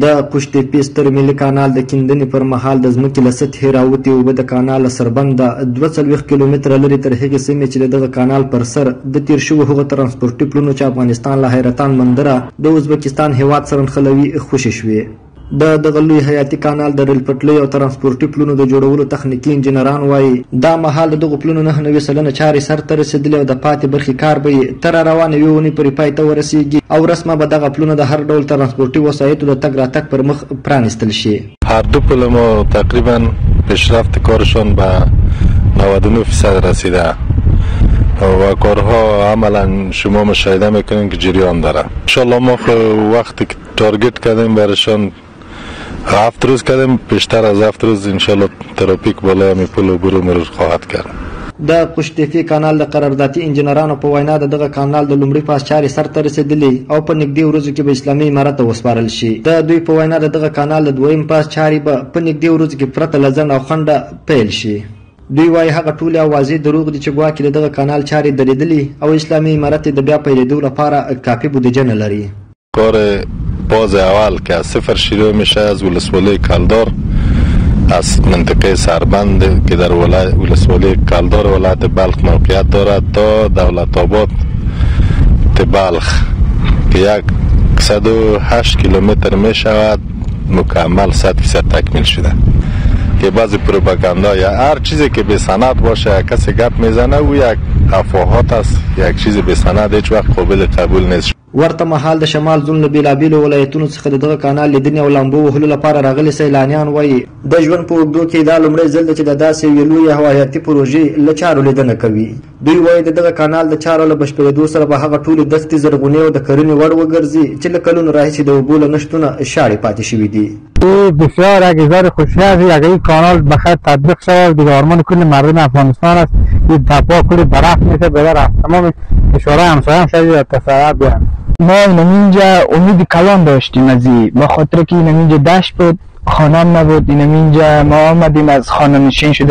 د قوشتېپې ستر ملي کانال د کیندنې پر مهال د ځمکې له سطحې راوتې اوبه د کانال له سربنده 42 کیلومتره لرې تر هغې سیمې چې د دغه کانال پر سر د تېر شوو هغو ترانسپورټي پلونو چې افغانستان له حیرتان بندره د ازبکستان هېواد سره نښلوي خوشې شوې. د دغه لوی حیاتي کانال د ریل پټلۍ او ترانسپورټي پلونو د جوړولو تخنیکي انجینران وايي، دا مهال د دغو پلونو 99% چارې سر ته رسېدلې او د پاتې برخې کار به یې تر روانې یوې اونۍ پورې پای ته ورسېږي او رسما به دغه پلونه د هر ډول ترانسپورټي وسایطو د تګ راتګ پر مخ پرانیستل شي. هر دو پل ما تقریبا پیشرفت کارشان به 99% رسیده و کارها عملا شما مشاهده میکنین که جریان داره. انشالله ما وقتی که target کردیم برشان 7 روز کردیم، بیشتر از 7 روز انشالله ترافیک بالای همی پل عبور و مرور خواهد کرد. د قوشتېپې کانال د قراردادي انجینرانو په وینا د دغه کانال د لومړي فاز چارې سر ته رسېدلې او په نږدې ورځو کې به اسلامي امارت ته وسپارل شي. د دوی په وینا د دغه کانال د دویم فاز چارې به په نږدې ورځو کې پرته له ځنډ او خنډه پیل شي. دوی وايي هغه ټولې اوازې دروغ دي چې ګواکې د دغه کانال چارې درېدلې او اسلامي امارت یې د بیا پیلېدو لپاره کافي بودیجه نه لري. کار باز اول که از صفر شروع میشه از ولسوالی کلدار، از منطقه سربند که در ولسوالی کلدار ولایت بلخ موقعیت دارد تا دولت آباد بلخ که 108 کیلومتر می شود مکمل 100% تکمیل شده. که بعضی پروپاگاندا یا هر چیزی که بی سند باشه کسی گپ میزنه او یک افواهات است، یک چیز بی سند هیچ وقت قابل قبول نیست. ورته مهال د شمال زون له بېلابېلو ولایتونو څخه د دغه کانال لیدنې او لامبو وهلو لپاره راغلي سیلانیان وايي، د ژوند په اوږدو کې دا لومړی ځل دی چې د داسې یوې لویې او حیاتي پروژې له چارو لیدنه کوي. دوی وايي د دغه کانال د چارو له بشپړېدو سره به هغه ټولې دښتې زرغونې او د کرنې وړ وګرځي چې له کلونو راهیسې د اوبو له نشتونه شاړې پاتې شوې دي. بسیار یک اظهار خوشی است اگر این کانال بخیر تطبیق شود، دیگه آرمان کل مردم افغانستان است. این تپا کل برف میشه به تمام کشورهای همسایه هم شاید تصور بیان. ما اینجا امید کلان داشتیم از این، به خاطر که اینجا دشت بود، خانه نبود. اینجا ما آمدیم از خانه نشین شده.